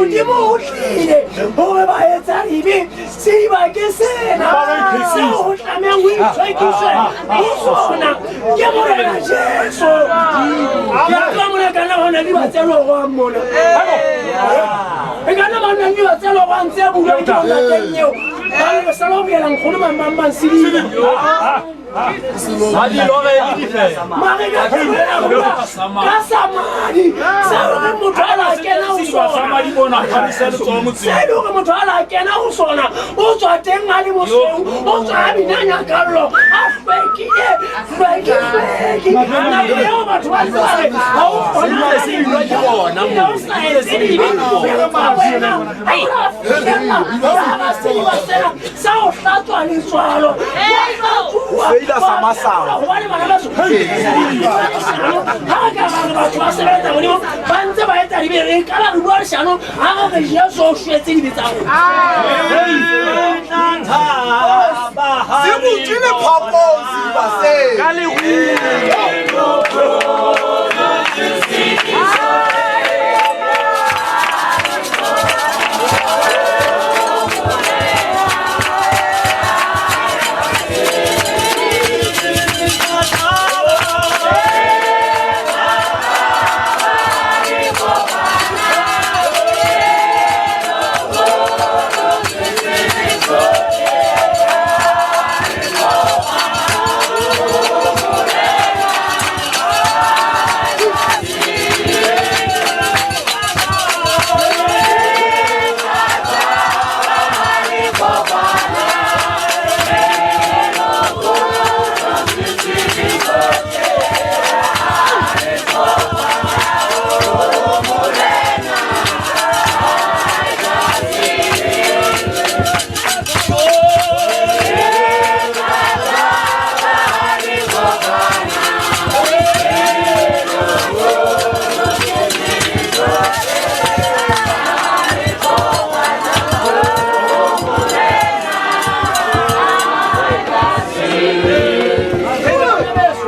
Modimo o tlile gore ba etsa dibe sediba ke sena seo go tlamehang go itlhwekiswe go sona ke Morena Jesu. Ke a tseba mona ka nna ba na le diba tse logwang mona. E ka nna ba na le diba tse logwang tse bulwang ke bontateng eo. Ba re sala go boela nkgono mang mang mang sediba. Mare ka ka sa madi se gore motho a la kena ho sona, se e le gore motho a la kena ho sona, o tswa teng a le mosweu, o tswa a bina nyakallo, a hlwekile hlweki hlweki. Nako eo batho ba ntse ba re ha o kgona o sa etse dibe, empa wena ha o la fihlella ka hara sediba sena sa ho hlatswa letswalo, Feila sa masala. Hobane bana ba ha re ka ra re batho ba sebeletsa Modimo ba ntse ba etsa dibe, re ka ba re bua leshano ha re re Jesu o shwetse dibe tsa rona. Se butswile phapong sediba seo. Ka lerumo.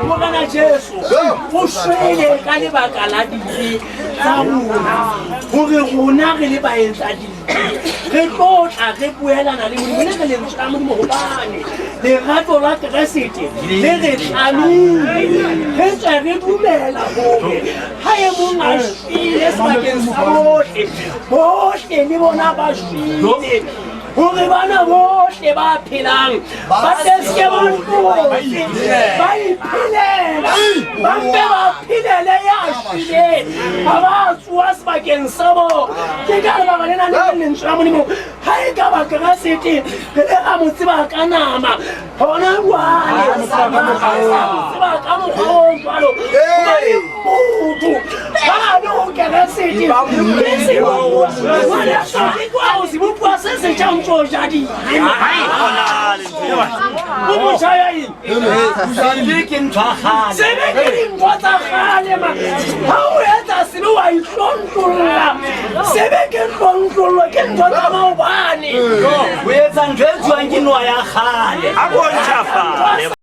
Morena Jesu o shwele ka lebaka la dibe tsa rona, gore rona re le baetsa dibe re tlo tla re boelana le Modimo le re lentswe la Modimo, gobane lerato la Keresete le re tlamile re tswe re dumela gore ha e mong a shwele sebakeng sa bohle, bohle le bona ba shwele, gore bana bohle ba phelang ba tle ba tlotse ba iphelela, ba mpe ba phelele ya shweleng ha ba tsoa sebakeng sa bo. Ke ka lebaka lena le leng lentswe la Modimo ha e ka ba Keresete re le ra mo tseba ka nama, hona jwale re sa mo tseba ka mokgwa o jwalo, hobane motho ha a le ho Keresete ke sebopuwa sebopuwa se setjha, o ntso ja dibe o motjha ya eng? Sebe ke ntho ya kgale. Sebe ke dintho tsa kgale ma. Ha o etsa sebe wa itlontlolla. Sebe ke tlontlollo, ke ntho tsa maobane. O etsa ntho e tswang ke noa ya kgale. A ko ntjhafale.